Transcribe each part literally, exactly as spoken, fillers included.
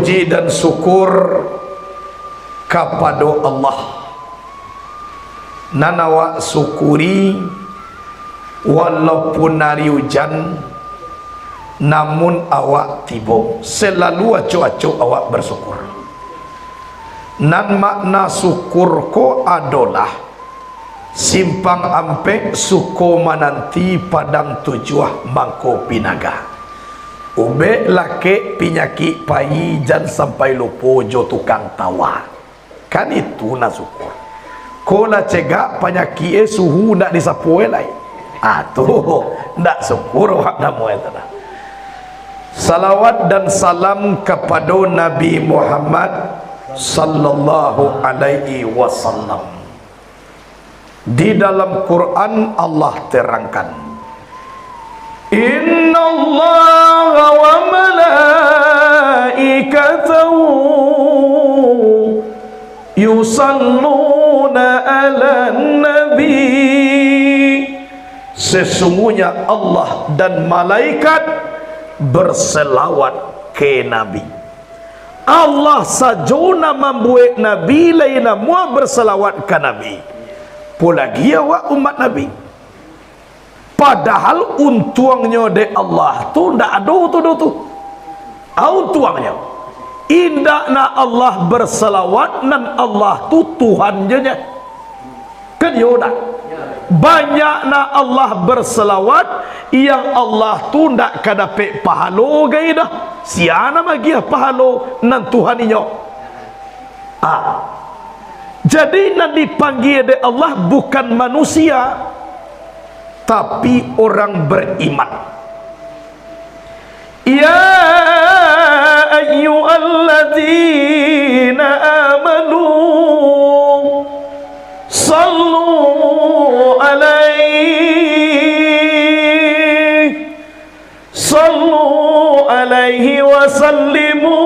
Puji dan syukur kapado Allah. Nan awak syukuri, walaupun ari ujan, namun awak tibo, selalu acok-acok awak bersyukur. Nan makna syukur ko adolah simpang ampek suko mananti padang tujuah mangko pinaga. Ubek lakek pinyakik payi jan sampai lupo jo tukang tawa. Kan itu nan syukur. Ko lah cegak panyakik e suhu ndak disapo e lai. Ah, tu ndak syukur awak namo e tu lah. Salawat dan salam kapado Nabi Muhammad sallallahu alaihi wasallam. Di dalam Quran Allah terangkan, "Innallaha wa malaikatahu yusalluna 'alan nabi." Sesungguhnya Allah dan malaikat berselawat ke Nabi. Allah sajo nan mambuek Nabi, lai namuah berselawat ka Nabi. Apolagi awak umat Nabi. Padahal untuangnyo dek Allah tu ndak ado tu doh tu. A untuangnyo. Indak nak Allah berselawat, nan Allah tu Tuhan je nyo. Kan iyo ndak? Banyak nak Allah berselawat, yang Allah tu ndak ka dapek pahalo gai doh. Sia nan magiah pahalo, nan Tuhan inyo. Ah. Jadi nan dipanggie dek Allah bukan manusia, tapi orang beriman. Ya ayyuhalladzina amanu, sallu alaihi, sallu alaihi wa sallimu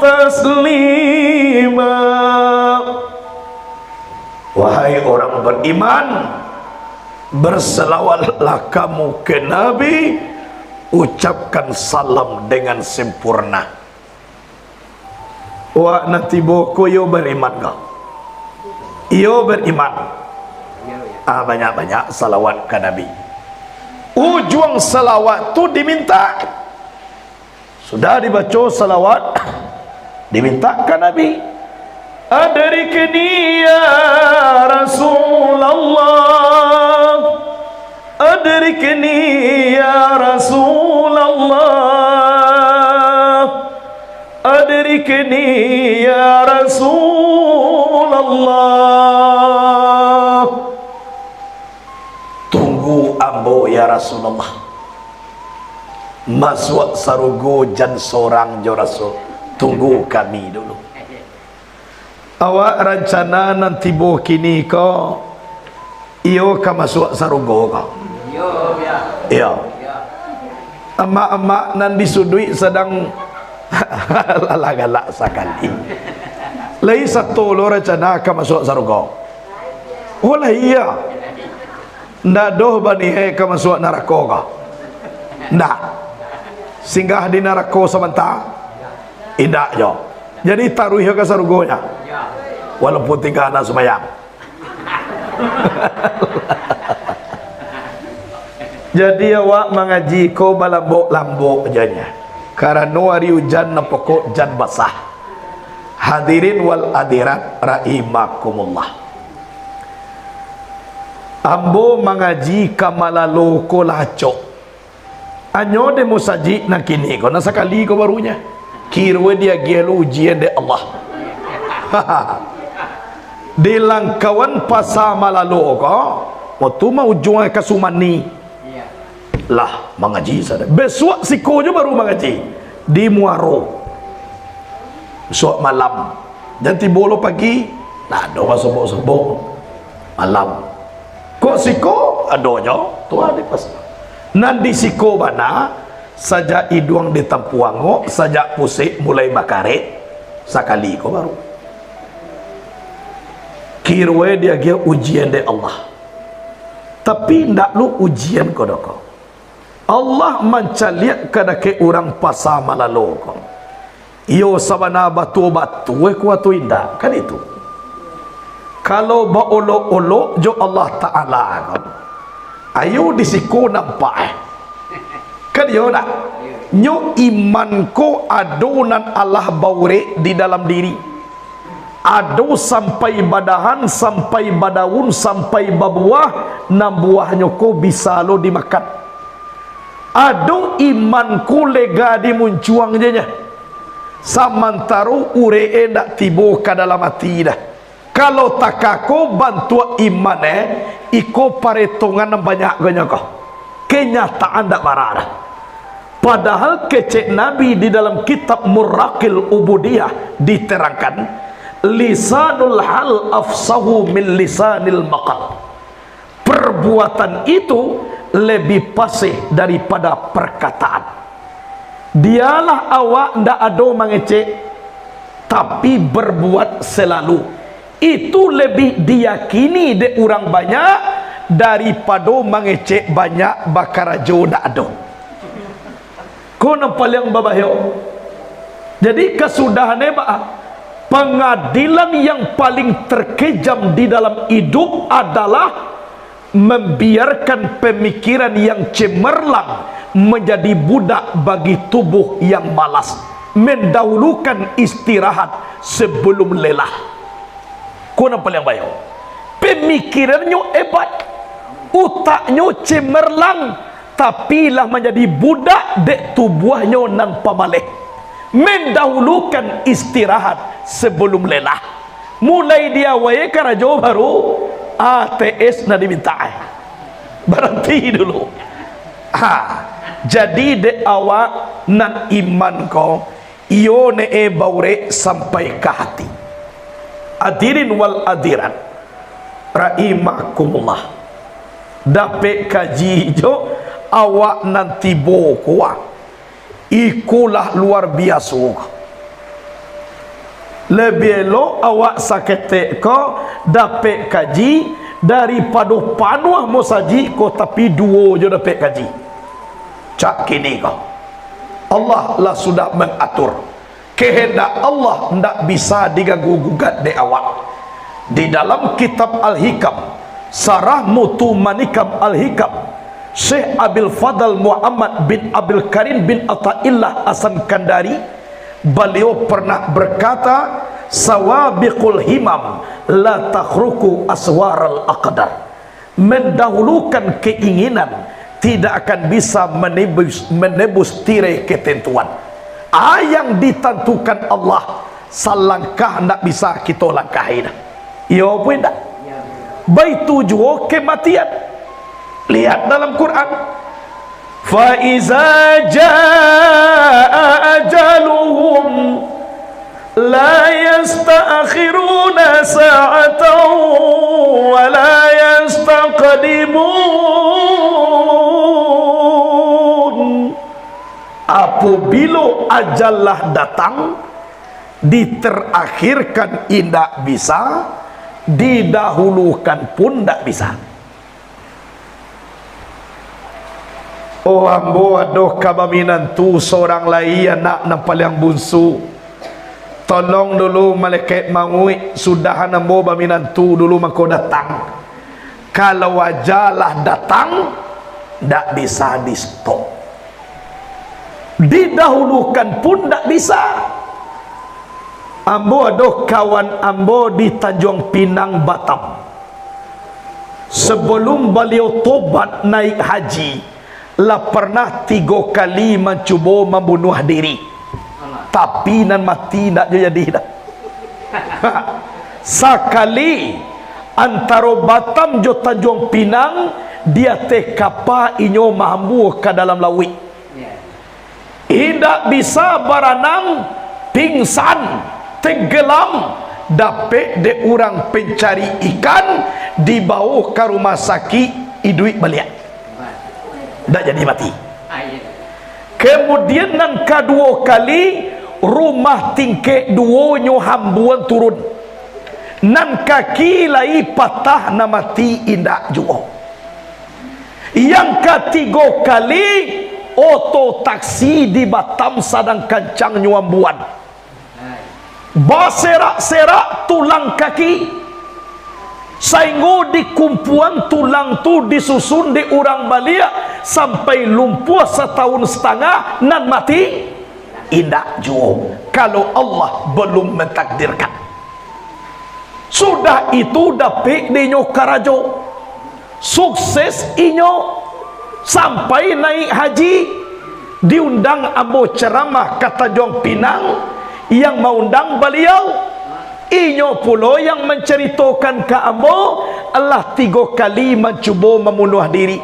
taslima. Wahai orang beriman, berselawatlah kamu ke Nabi, ucapkan salam dengan sempurna. Wak nan tibo ko iyo beriman ko? Iyo beriman. Ah, banyak-banyak salawat ka Nabi. Ujuang salawat tu diminta. Sudah dibaco salawat, diminta ka Nabi. Adrikni ya Rasulullah. Adrikni ya Rasulullah. Adrikni ya Rasulullah. Tunggu ambo ya Rasulullah. Masuak sarugo jan sorang jo Rasul. Tunggu kami dulu. Awak rancana nan tibo kini ko, iyo ka masuak sarugo ko? Iyo. Amak-amak nan di suduik sadang alah galak sakali. Lai sato lo rancana ka masuak sarugo? Oh, lah iyo. Ndak doh baniaik ka masuak narako ko? Ndak. Singgah di narako sabanta? Indak jo. Jadi taruih ka sarugo nyo. Walaupun tingga nak sumbayang. Jadi awak mangaji ko balambok-lambok aja nyo. Karano ari ujan nan pokok jan basah. Hadirin wal hadirat rahimakumullah. Ambo mangaji ka malalo ko lah acok. Anyo dek musajik nan kini ko, nan sakali ko barunyo. Kiro diagiah lo ujian dek Allah. Di langkauan pasa malalo ko, waktu mah ujuang ka Sumani. Lah, mangaji sadang. Besuak siko jo baru mangaji. Di Muaro. Besuak malam. Jan tibo lo pagi, ndak ado basobok-sobok. Malam. Kok siko? Ado jo. Tuah di pas. Nan di siko bana, sajak iduang ditampuangok, sajak pusek mulai bakarek, sakali ko baru. Kiroe diagiah ujian dek Allah. Tapi ndak lu ujian ko doh ko. Allah mancaliak kadake urang pasa malalo ko. Iyo, sabana batua-batua ko atau indak, kan itu. Kalau baolok-olok jo Allah Ta'ala ko, ayo di siko nampak, eh. Kan iyo ndak? Nyo iman ko ado nan alah baurek di dalam diri. Ado sampai badahan, sampai badaun, sampai babuah, nan buahnyo ko bisa lo dimakan. Ado iman ko lega di muncuang je nyo. Samantaro urek e ndak tibo ka dalam ati doh. Kalau takako bantuak iman e, iko paretongan nan banyak gonyo ko. Kenyataan ndak bara doh. Padahal kecek Nabi di dalam kitab Murraqil Ubudiyah diterangkan, "Lisanul hal afsahu min lisanil maqal." Perbuatan itu lebih fasih daripada perkataan. Bialah awak ndak ado mangecek, tapi berbuat selalu. Itu lebih diyakini dek urang banyak daripado mangecek banyak, bakarajo ndak ado. Ko nan paliang babahayo. Jadi, kasudahan e baa? Pangadilan yang paling terkejam di dalam iduik adalah membiarkan pemikiran yang cemerlang menjadi budak bagi tubuh yang malas, mendahulukan istirahat sebelum lelah. Ko nan paliang bahayo. Pemikirannyo hebat, utaknyo cemerlang, tapi lah manjadi budak dek tubuahnyo nan pamaleh, mendahulukan istirahat sebelum lelah. Mulai di awal karajo baru, A T S nan diminta, eh. Baranti dulu. Ha, jadi dek awak nan iman ko, iyo ne e baurek sampai ka hati. Hadirin wal hadirat rahimakumullah. Dapek kaji jo awak nan tibo ko, ikolah luar biaso. Labiah elok awak saketek ko dapek kaji daripado panuah musajik ko, tapi duo jo dapek kaji. Cak kini ko, Allah lah sudah mangatur. Kehendak Allah ndak bisa diganggu gugat dek awak. Di dalam kitab Al-Hikam, Sarah Mutu Manikam Al-Hikam, Syekh Abil Fadl Muhammad bin Abil Karim bin Athaillah Hasan Kandari, baliau pernah berkata, "Sawabiqul himam la takhruqu aswaral aqdar." Mendahulukan keinginan tidak akan bisa menebus, menebus tirai ketentuan. A yang ditantukan Allah, salangkah ndak bisa kito langkahi doh. Iyo apo indak? Baitu juo kematian. Lihat dalam Quran. "Fa iza jaa ajaluhum la yasta'khiruna sa'atan wa la yastaqdimun." Apabilo ajal lah datang, diterakhirkan indak bisa, didahulukan pun ndak bisa. Oh, ambo ado ka baminantu sorang lai, anak nan paliang bunsu. Tolong dulu malaikat mauik, sudahan ambo baminantu dulu mangko datang. Kalau aja lah datang, ndak bisa di-stop. Didahulukan pun ndak bisa. Ambo ado kawan ambo di Tanjuang Pinang, Batam. Sabalum baliau tobat naik haji, lah parnah tigo kali mancubo mambunuah diri. Tapi nan mati indak jo jadi doh. Sakali antaro Batam jo Tanjuang Pinang, di ateh kapa inyo mahambua ka dalam lauik. Indak bisa baranang, pingsan, tenggelam, dapek dek urang pencari ikan, dibawo ka rumah sakik, iduik baliak. Ndak jadi mati. Kemudian nan kaduo kali, rumah tingkek duonyo hambuan turun. Nan kaki lai patah, nan mati indak juo. Yang katigo kali, oto taksi di Batam sadang kancangnyo ambuan. Baserak-serak tulang kaki, sainggo dikumpuan tulang tu disusun di urang baliak sampai lumpuah satahun satangah nan mati? Indak juo, kalau Allah balum mantakdirkan. Sudah itu dapek dinyo karajo. Sukses inyo sampai naik haji, diundang ambo ceramah ka Tanjuang Pinang, yang maundang baliau. Inyo pulo yang mancaritokan ka ambo, lah tigo kali mancubo mamunuah diri.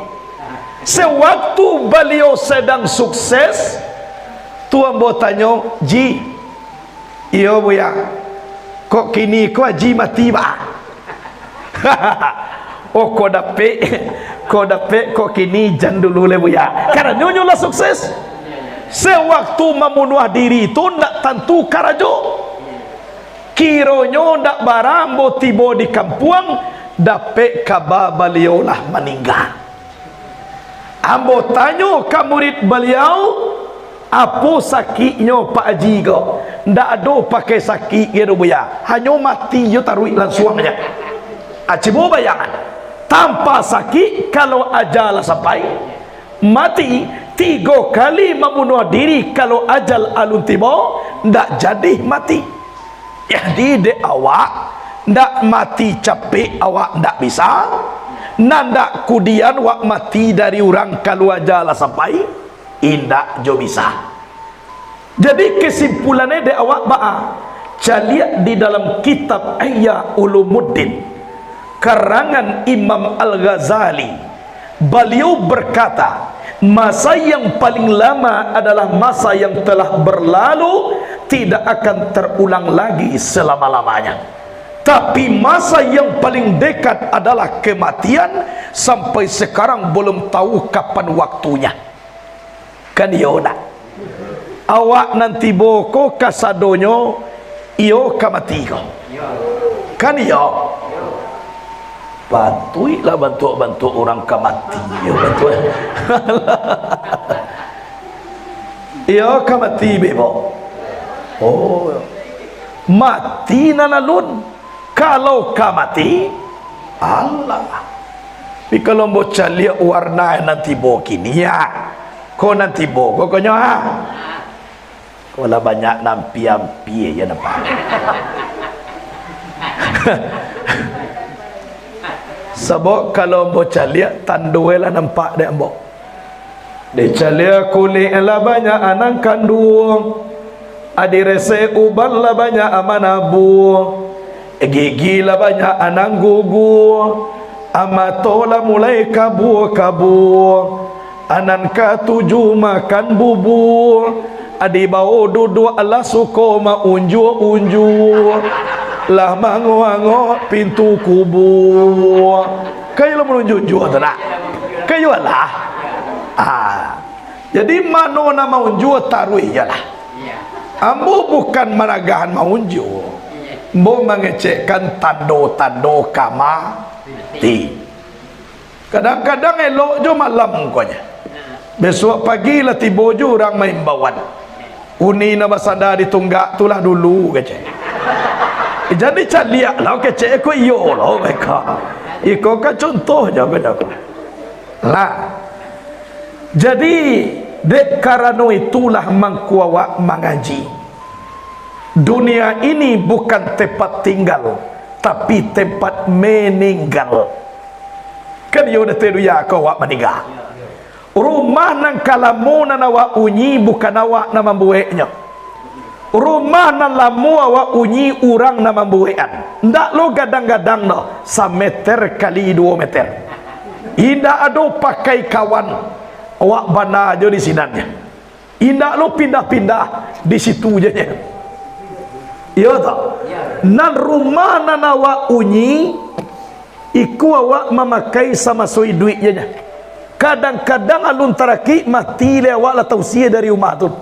Sewaktu baliau sadang sukses, tu ambo tanyo, "Ji, iyo, Buya, kok kini ko Aji mati, ba?" "Oh, kok dapek, kok dapek, kok kini jan dulu lai, Buya." Karano nyo lah sukses. Sewaktu mamunuah diri tu ndak tantu karajo. Kironyo ndak bara ambo tibo di kampuang, dapek kaba baliau lah maningga. Ambo tanyo ka murid baliau, "Apo sakiknyo Pak Aji ko?" "Ndak ado pakai sakik ge doh, Buya. Hanyo mati jo taruih lansuang aja." Ah, cubo bayangan, tanpa sakik, kalau aja lah sampai, mati. Tigo kali mamunuah diri, kalau ajal alun tibo, ndak jadi mati. Jadi, dek awak, ndak mati capek awak ndak bisa, nan ndak kudian wak mati dari urang kalau aja lah sampai, indak jo bisa. Jadi, kesimpulannyo dek awak baa? Caliak di dalam kitab Ihya Ulumuddin, karangan Imam Al-Ghazali, baliau berkata, "Masa yang paling lama adalah masa yang telah berlalu, tidak akan terulang lagi selama-lamanya. Tapi masa yang paling dekat adalah kematian, sampai sekarang belum tahu kapan waktunya." Kan iyo ndak? Awak nan tibo ko kasadonyo iyo ka mati ko. Kan iyo? Patuiklah bantuak-bantuak urang ka mati. Iyo, bantuak. Iyo ka mati, bebo. Oh. Mati nan alun. Kalau ka mati, alah. Tapi kalau ambo caliak warna nan tibo kini, ya. Ko nan tibo, ko konyo, ha. Ko lah banyak nan ampia-ampia je nampak. Sabab kalau ambo caliak, tando lah nampak dek ambo. Dek caliak kulik lah banyak nan kanduang. Adi resek uban lah banyak manabua. Gigi lah banyak nan gugu. Mato lah mulai kabua-kabua. Nan katuju makan bubua. Adi bao duduak lah suko maunjua-unjua. Lah mangok-angok pintu kubua. Kayo lah manunjua-unjua tu nak. Kayo lah. Ah. Jadi, mano nan maunjua, taruih je lah. Ambo bukan managahan maunjua. Ambo mangecekkan tando-tando ka mati. Kadang-kadang elok jo malam ko nyo. Besuak pagi lah tibo jo urang maimbauan. Uni nan basanda di tunggak tu lah dulu, kecek. Jadi caliak lah, kecek, ko iyo lo, beko. Iko kan contoh jo, beko. Lah. Jadi, dek karano itulah mangko awak mangaji. Dunia ini bukan tempat tinggal, tapi tempat meninggal. Kan iyo datang dunia ko awak maningga. Rumah nan ka lamo nan awak unyi, bukan awak nan mambueknyo. Rumah nan lamo awak unyi, urang nan mambuekan. Ndak lo gadang-gadang doh, sameter kali duo meter. Indak ado pakai kawan, awak bana jo di sinan. Indak lo pindah-pindah, di situ je nyo. Iyo toh? Nan rumah nan awak unyi, iko awak mamakai samaso iduik je nyo. Kadang-kadang alun tarakik, mati lai awak lah tausia dari rumah tu.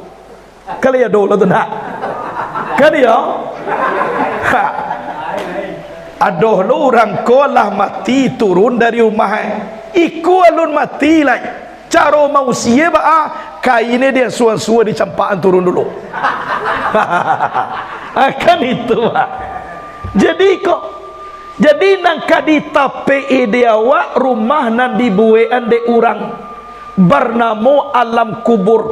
Kali ado lo tu nak? Kan iyo? Ha. Ado lo urang ko lah mati turun dari rumah, eh. Iko alun mati lai. Caro mausie baa? Kain e diasua-asua, dicampakan turun dulu. Akan itu, Pak. Jadi ko, jadi nan ka ditapek-i di awak rumah nan dibuekan dek urang, barnamo alam kubur.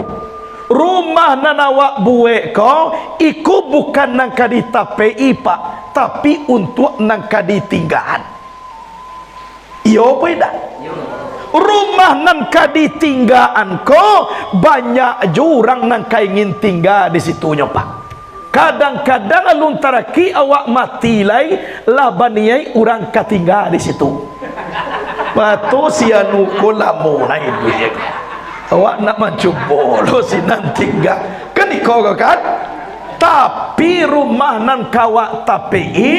Rumah nan awak buek ko, iko bukan nan ka ditapek-i, Pak, tapi untuak nan ka ditinggaan. Iyo apo indak? Rumah nan ka ditinggaan ko, banyak jo urang nan ka ingin tingga di situnyo, Pak. Kadang-kadang alun tarakik awak mati lai, lah baniaik urang ka tingga di situ. Pato si anu ko lamo lai duitnyo. Awak nak mancubo lo sinan tingga. Kan iko ko kan? Tapi rumah nan ka awak tapek-i,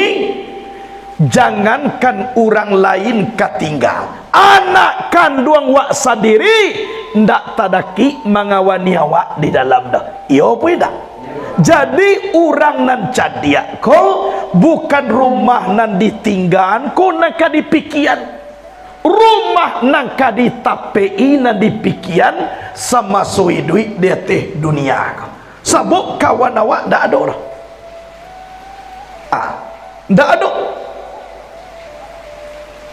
jangankan urang lain ka tingga, anak kanduang wak sandiri ndak tadakik mangawani awak di dalam doh. Iyo apo indak? Jadi, urang nan cadiak ko, bukan rumah nan ditinggaan ko nan ka dipikian. Rumah nan ka ditapek-i nan dipikian samaso iduik di ateh dunia ko. Sabab kawan awak ndak ado doh. Ah, ndak ado.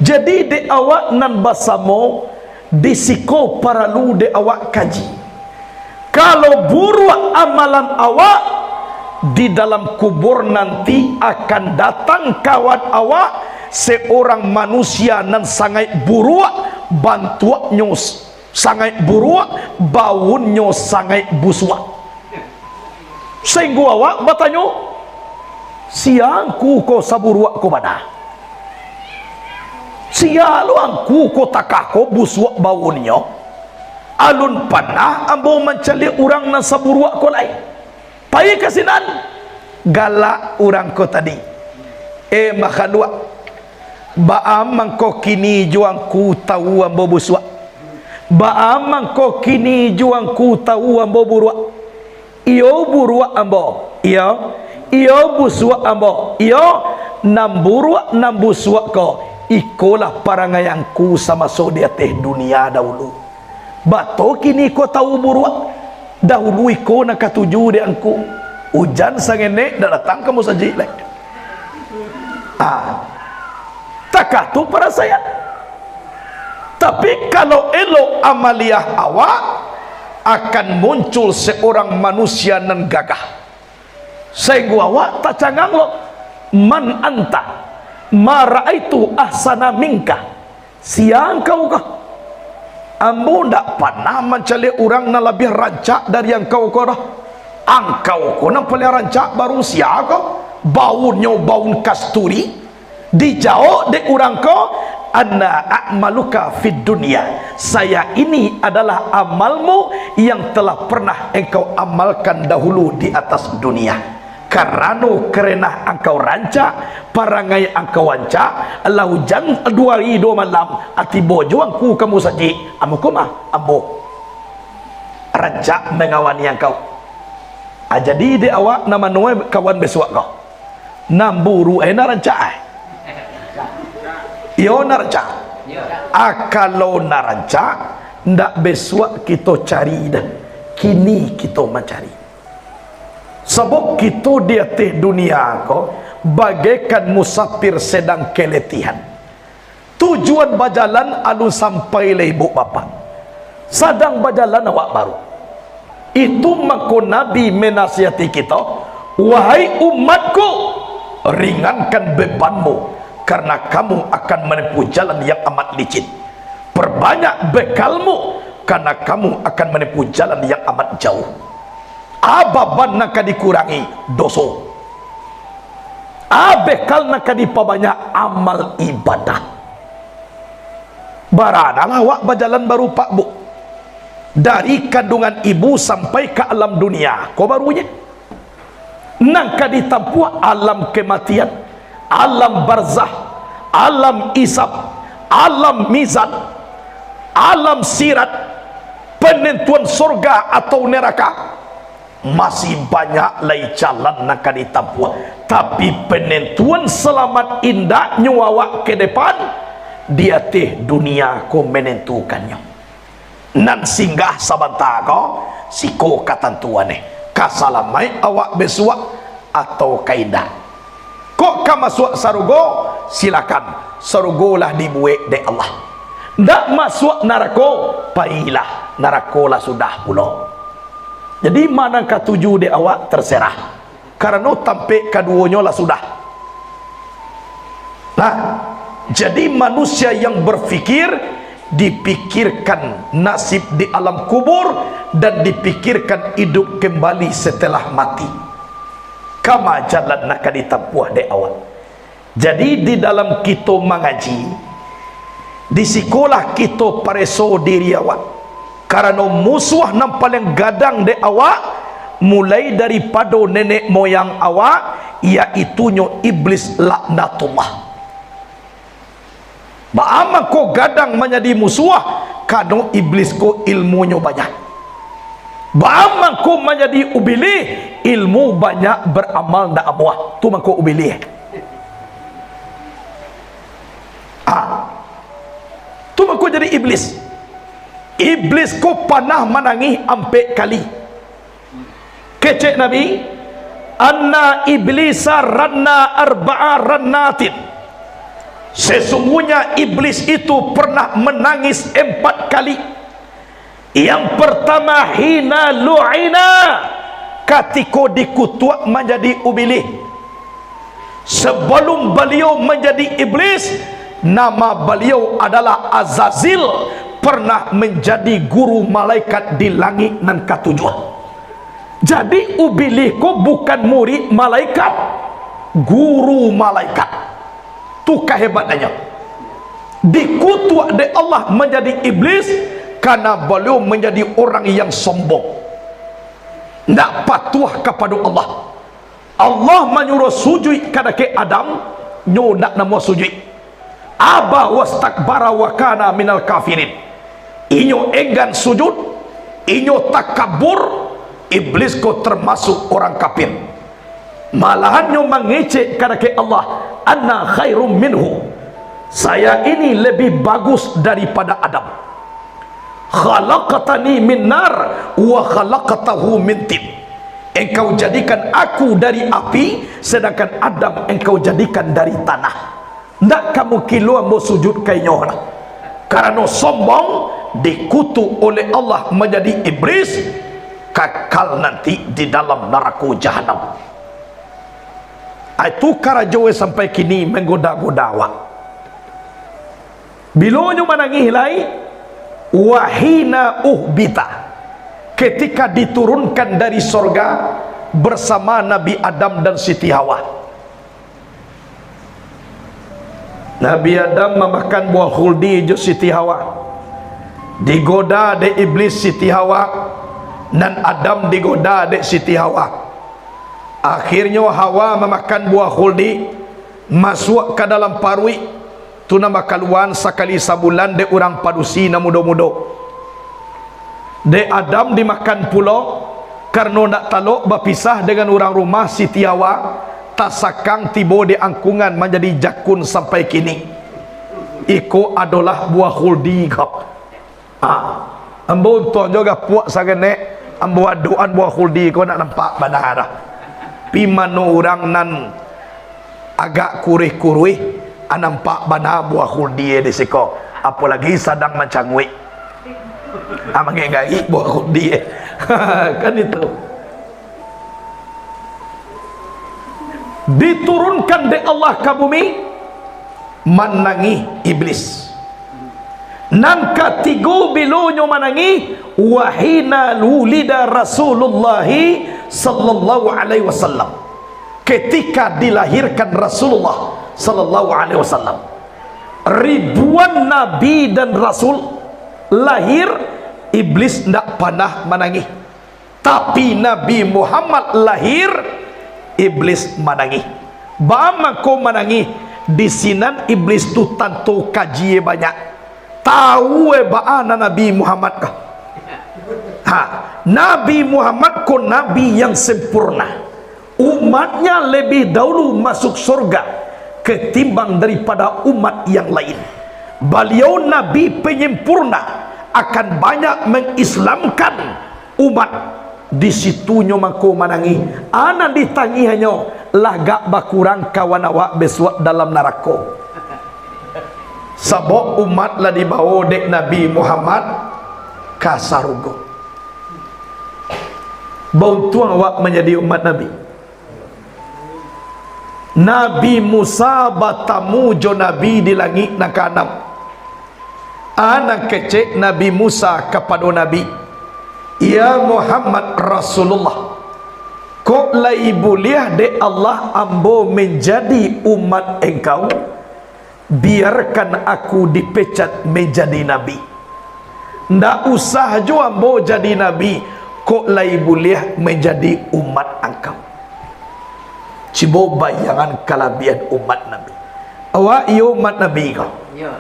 Jadi, dek awak nan basamo, di siko paralu dek awak kaji. Kalau buruak amalan awak, di dalam kubur nanti akan datang kawan awak, seorang manusia nan sangaik buruak bantuaknyo, sangaik buruak, baunnyo sangaik busuak. Sainggo awak batanyo, "Sia angku ko saburuak ko bana? Sia lo angku ko takah ko busuak baunnyo? Alun panah ambo mancaliak urang nan saburuak ko lai." Pai ka sinan, galak urang ko tadi. "Eh, makhaluak, baa mangko kini jo angku tau ambo busuak? Baa mangko kini jo angku tau ambo buruak? Iyo buruak ambo, iyo, iyo busuak ambo, iyo, nan buruak nan busuak ko, ikolah parangai angku samaso di ateh dunia dahulu. Bato kini ko tau buruak, dahulu iko nan katuju dek angku. Ujan sangenek ndak datang ka musajik lai." Ah, takah tu parasaian. Tapi kalau elok amaliah awak, akan muncul seorang manusia nan gagah. Sainggo awak tacangang lo, "Man anta? Ma ra'aitu ahsana minka." "Sia angkau ko? Ambo ndak panah mancaliak urang nan labiah rancak dari angkau ko doh. Angkau ko nan paliang rancak, baru sia ko? Baunnyo baun kasturi." Dijawab dek urang ko, "Ana a'maluka fid dunya." "Saya ini adalah amalmu yang telah pernah engkau amalkan dahulu di atas dunia. Karano karenah angkau rancak, parangai angkau rancak, lah ujan duo ari duo malam, tibo jo angku ka musajik, ambo ko mah, ambo rancak mangawani angkau." Ah, jadi dek awak nan mano kawan bisuak ko? Nan buruak eh nan rancak eh? Iyo nan rancak. Ah, kalau nan rancak, ndak bisuak kito cari doh. Kini kito mancari. Sabab kito di ateh dunia ko bagaikan musafir sadang kaletihan. Tujuan bajalan alun sampai lai, ibuk bapak. Sadang bajalan awak baru. Itu mangko Nabi manasihati kito, "Wahai umatku, ringankan bebanmu, karena kamu akan menempuh jalan yang amat licin. Perbanyak bekalmu, karena kamu akan menempuh jalan yang amat jauh." A beban nan ka dikurangi? Doso. A bekal nan ka dipabanyak? Amal ibadah. Baranalah awak bajalan baru, Pak, Bu. Dari kandungan ibu sampai ka alam dunia, ko barunyo. Nan ka ditampuah alam kamatian, alam barzah, alam isab, alam mizan, alam sirat, panantuan sorga atau naraka. Masih banyak lai jalan nan ka ditampuah, tapi panantuan salamat indaknyo awak ka depan, di ateh dunia ko manantukannyo. Nan singgah sabanta ko, siko katantuan eh. Ka salamaik awak bisuak, atau ka indak. Kok ka masuak sarugo, silakan, sarugo lah dibuek dek Allah. Ndak masuak narako, pailah, narako lah sudah pulo. Jadi, ma nan katuju dek awak, terserah. Karano tampek kaduonyo lah sudah. Nah, jadi manusia yang berfikir, dipikirkan nasib di alam kubur, dan dipikirkan idup kembali setelah mati. Kama jalan nan ka ditampuah dek awak. Jadi, di dalam kito mangaji, di sikolah kito pareso diri awak, karano musuah nan paling gadang dek awak, mulai daripado nenek moyang awak, yaitunyo Iblis laknatullah. Baa mangko gadang manjadi musuah? Karano Iblis ko ilmunyo banyak. Baa mangko manjadi ubilih? Ilmu banyak, baramal ndak amuah. Tu mangko ubilih. Ah. Tu mangko jadi Iblis. Iblis ko panah manangih ampek kali. Kecek Nabi, "Anna iblisa ranna arba'a rannatin." Sesungguhnya iblis itu pernah menangis empat kali. Yang pertama, hina lu'ina, katiko dikutuak manjadi ubilih. Sebelum baliau manjadi iblis, nama baliau adalah Azazil, pernah manjadi guru malaikat di langik nan katujuah. Jadi, ubilih ko bukan murid malaikat, guru malaikat. Tu kahebatannyo. Dikutuak dek Allah manjadi iblis, karena baliau manjadi orang yang sombong. Ndak patuah kapado Allah. Allah manyuruah sujuik kadake Adam, nyo ndak namuah sujuik. Aba wastakbara wa kana minal kafirin. Inyo enggan sujud, inyo takabur, iblis ko termasuk orang kafir. Malahan nyo mangecek kadake Allah, "Ana khairum minhu." Saya ini lebih bagus daripada Adam. "Khalaqtani min nar wa khalaqtahu min tin." Engkau jadikan aku dari api, sedangkan Adam engkau jadikan dari tanah. Ndak ka mungkin lo ambo sujud ka inyo lah. Karano sombong, dikutuk oleh Allah manjadi iblis, kakal nanti di dalam narako jahanam. Ah, itu karajo sampai kini manggoda-goda awak. Bilo nyo manangih lai, wahina uhbita, ketika diturunkan dari sorga bersama Nabi Adam dan Siti Hawa. Nabi Adam mamakan buah khuldi jo Siti Hawa. Digoda dek iblis Siti Hawa, nan Adam digoda dek Siti Hawa. Akhirnyo Hawa mamakan buah khuldi, masuak ka dalam paruik, tu nan bakaluaan sakali sabulan dek urang padusi nan mudo-mudo. Dek Adam dimakan pulo, karano ndak talok bapisah dengan urang rumah Siti Hawa, tasakang tibo di angkungan manjadi jakun sampai kini. Iko adolah buah khuldi ko. Ah, ambo untuang jo gapuak sagenek, ambo adokan buah khuldi ko nak nampak bana dah. Pi mano urang nan agak kuruih-kuruih, ah, nampak bana buah khuldi di siko. Apolagi sadang mancanguik. Ah, mangek garik buah khuldi. Kan itu. Diturunkan dek Allah ka bumi, manangih iblis. Nan katigo bilonyo manangih, wahina wulida Rasulullah sallallahu alaihi wasallam. Ketika dilahirkan Rasulullah sallallahu alaihi wasallam. Ribuan nabi dan rasul lahir, iblis ndak panah manangih. Tapi Nabi Muhammad lahir, iblis manangih. Baa mangko manangih? Di sinan iblis tu tantu kajie banyak. Tau e baa nan Nabi Muhammad ko. Ha, Nabi Muhammad ko nabi yang sempurna. Umatnya lebih dahulu masuk surga ketimbang daripada umat yang lain. Baliau nabi penyempurna, akan banyak mengislamkan umat. Di situnyo mako manangih. A nan ditangiahnyo, lah agak bakurang kawan awak bisuak dalam narako. Sabab umat lah dibawo dek Nabi Muhammad ka sarugo. Bauntuang awak manjadi umat Nabi. Nabi Musa batamu jo Nabi di langik nan kaanam. A nan kecek Nabi Musa kapado Nabi, "Ya Muhammad Rasulullah, kok lai buliah dek Allah ambo manjadi umat engkau? Biarkan aku dipecat manjadi nabi. Ndak usah jo ambo jadi nabi, kok lai buliah manjadi umat angkau." Cubo bayangan kalabiahan umat Nabi. Awak iyo umat Nabi ko? Iyo.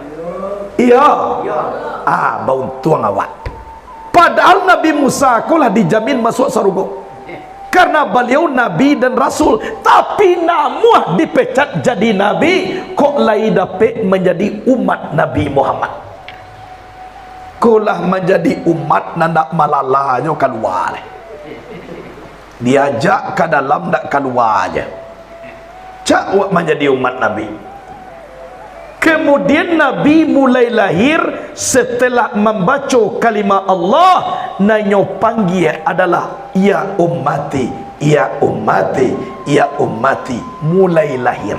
Iyo. Iyo. Ah, bauntuang awak. Padahal Nabi Musa ko lah dijamin masuak sarugo. Karena baliau nabi dan rasul, tapi namuah dipecat jadi nabi, kok lai dapek manjadi umat Nabi Muhammad. Ko lah manjadi umat nan dak malalanyo kalua lai. Diajak ka dalam dak kalua je. Cak awak manjadi umat Nabi. Kemudian Nabi mulai lahir setelah mambaco kalimah Allah, nan inyo panggia adalah, "Ya ummati, ya ummati, ya ummati." Mulai lahir.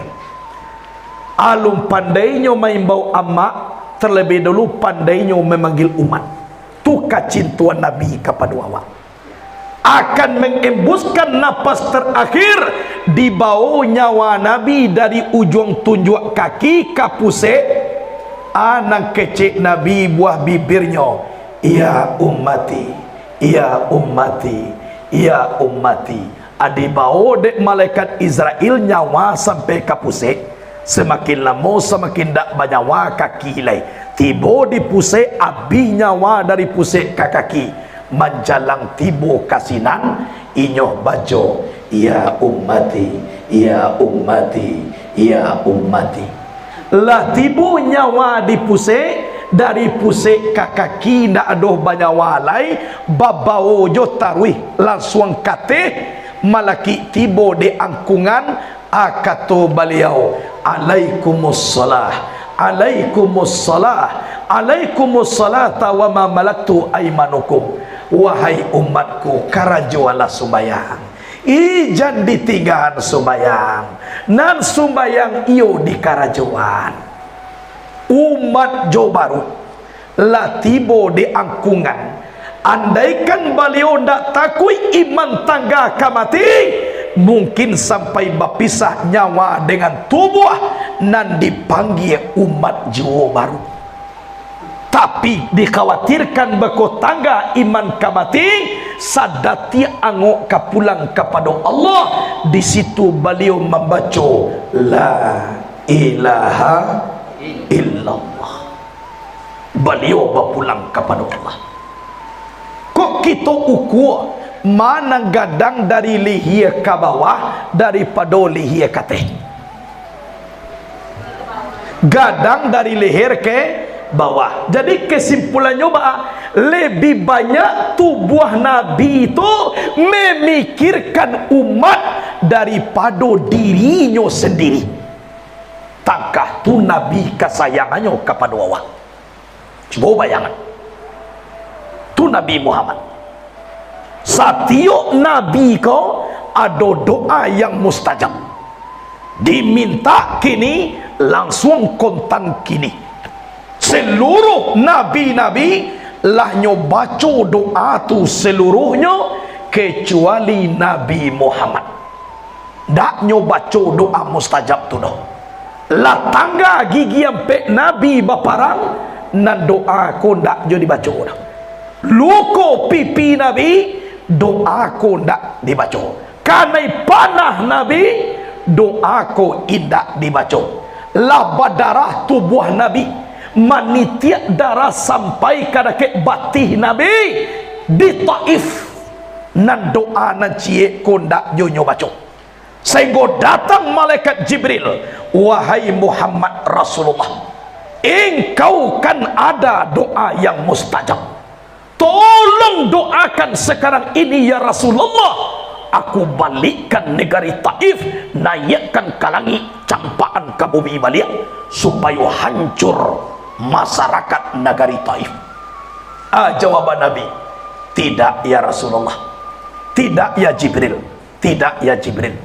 Alun pandainyo maimbau amak, terlebih dahulu pandainyo mamanggia umat. Tu kacintoan Nabi kapado awak. Akan mangembuskan napas tarakhir, dibawo nyawa Nabi dari ujuang tunjuak kaki ka pusek, a nan kecek Nabi buah bibirnyo, "Ya ummati, ya ummati, ya ummati." A dibawo dek malaikat Izrail nyawa sampai ka pusek, samakin lamo samakin dak banyawa kaki lai. Tibo di pusek, abih nyawa dari pusek ka kaki. Manjalang tibo ka sinan, inyo baco, "Ya ummati, ya ummati, ya ummati." Lah tibo nyawa di pusek, dari pusek ka kaki ndak ado banyawa lai, babawo jo taruih lansuang ka ateh, malakik tibo di angkungan, a kato baliau, "Alaikumussalah, alaikumussalah, alaikumussalata wa ma malaktu aimanukum." Wahai umatku, karajoanlah sumbayang. Ijan ditinggaan sumbayang, nan sumbayang iyo dikarajoan. Umat jo baru lah tibo di angkungan. Andaikan baliau ndak takuik iman tangga ka mati, mungkin sampai bapisah nyawa dengan tubuah nan dipanggia umat juo baru. Tapi, dikhawatirkan beko tangga iman ka mati, sadatiak angok ka pulang kapado Allah, di situ baliau mambaco, "La ilaha illallah." Baliau bapulang kapado Allah. Kok kito ukua, ma nan gadang dari lihia ka bawah daripado lihia ka ateh? Gadang dari leher ke bawah. Jadi, kesimpulannyo baa? Lebih banyak tubuah Nabi tu memikirkan umat daripado dirinyo sendiri. Tangkah tu Nabi kasayangannyo kapado awak. Cubo bayangkan. Tu Nabi Muhammad. Satiok nabi ko ado doa yang mustajab. Dimintak kini, langsuang kontan kini. Seluruh nabi-nabi lah nyo baco doa tu seluruhnyo, kecuali Nabi Muhammad. Ndak nyo baco doa mustajab tu doh. Lah tangga gigi ampek Nabi baparang, nan doa ko ndak jo dibaco doh. Luko pipi Nabi, doa ko ndak dibaco. Kanai panah Nabi, doa ko indak dibaco. Lah badarah tubuah Nabi, manitiak darah sampai ka dakek batih Nabi di Taif, nan doa nan ciek ko ndak jo nyo baco. Sainggo datang malaikat Jibril, "Wahai Muhammad Rasulullah, engkau kan ada doa yang mustajab. Tolong doakan sekarang ini, ya Rasulullah, aku balikkan negari Taif, naikkan ka langik, campakan ka bumi baliak, supayo hancur masyarakat nagari Taif." Ah, jawaban Nabi, "Tidak, ya Rasulullah. Tidak, ya Jibril. Tidak, ya Jibril."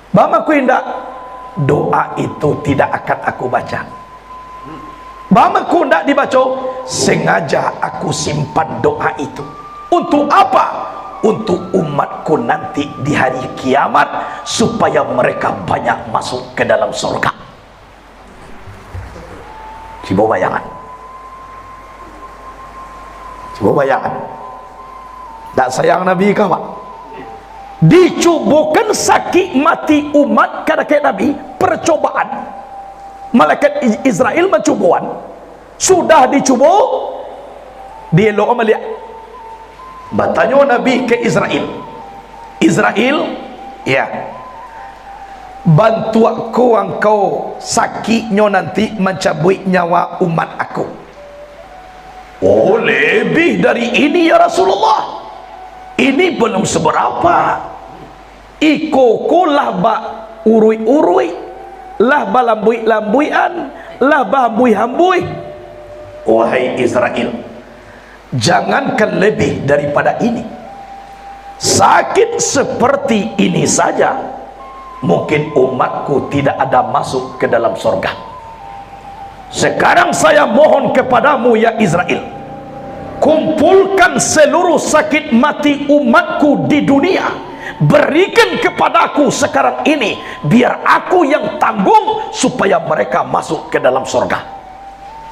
Bamaku indak, doa itu tidak akan aku baca. Bamaku indak dibaco, sengaja aku simpan doa itu. Untuk apa? Untuk umatku nanti di hari kiamat, supaya mereka banyak masuk ke dalam surga. Cubo bayangan. Cubo bayangan. Ndak sayang Nabi kah, Pak? Dicubokan sakik mati umat ka dakek Nabi, percobaan. Malaikat I-, Izrail mancuboan. Sudah dicubo, dielok maliak. Batanyo Nabi ka Izrail, "Izrail, ya, bantuak ko angkau sakiknyo nanti mancabuik nyawa umat aku?" "Oh, lebih dari ini, ya Rasulullah. Ini belum seberapa. Iko ko lah bauruik-uruik, lah balambuik-lambuikan, lah bahambuih-hambuih." "Wahai Izrail, jangankan lebih daripada ini. Sakit seperti ini saja, mungkin umatku tidak ada masuk ke dalam sorga. Sekarang saya mohon kepadamu, ya Izrail, kumpulkan seluruh sakit mati umatku di dunia, berikan kepadaku sekarang ini, biar aku yang tanggung, supaya mereka masuk ke dalam sorga."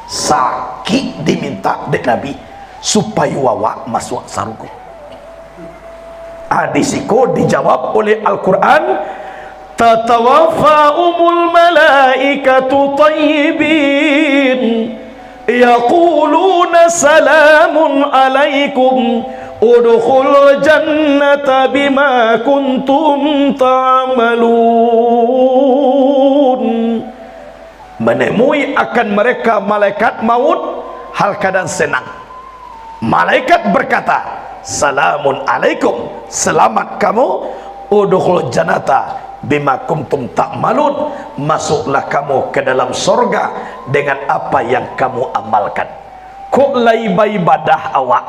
Sakik diminta dek Nabi, supayo awak masuak sarugo. Ah, di siko dijawab oleh Al-Quran, "Tatawaffahumul malaikatu tayyibin, yaquluna salamun alaikum, udkhulul jannata bima kuntum ta'malun." Menemui akan mereka malaikat maut hal keadaan senang. Malaikat berkata, "Salamun alaikum, selamat kamu, udkhul jannata bima kuntum ta'malun, masuklah kamu ke dalam sorga dengan apa yang kamu amalkan." Kok lai baibadah awak,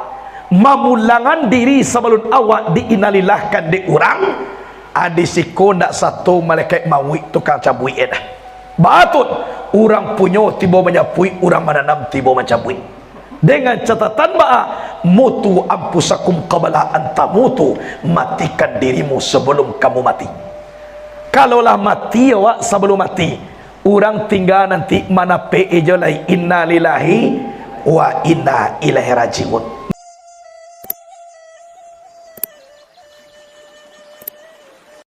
mamulangan diri sabalun awak diinalilahkan dek urang, ah, di siko ndak sato malaikat mauik tukang cabuik e dah. Batul, urang punyo tibo manyapuik, urang mananam tibo mancabuik. Dengan catatan baa, "Mutu anfusakum qabla an tamutu," matikan dirimu sebelum kamu mati. Kalau lah mati awak, sabalum mati, urang tingga nanti manapek e jo lai, "Innalillahi wa inna ilaihi raji'un."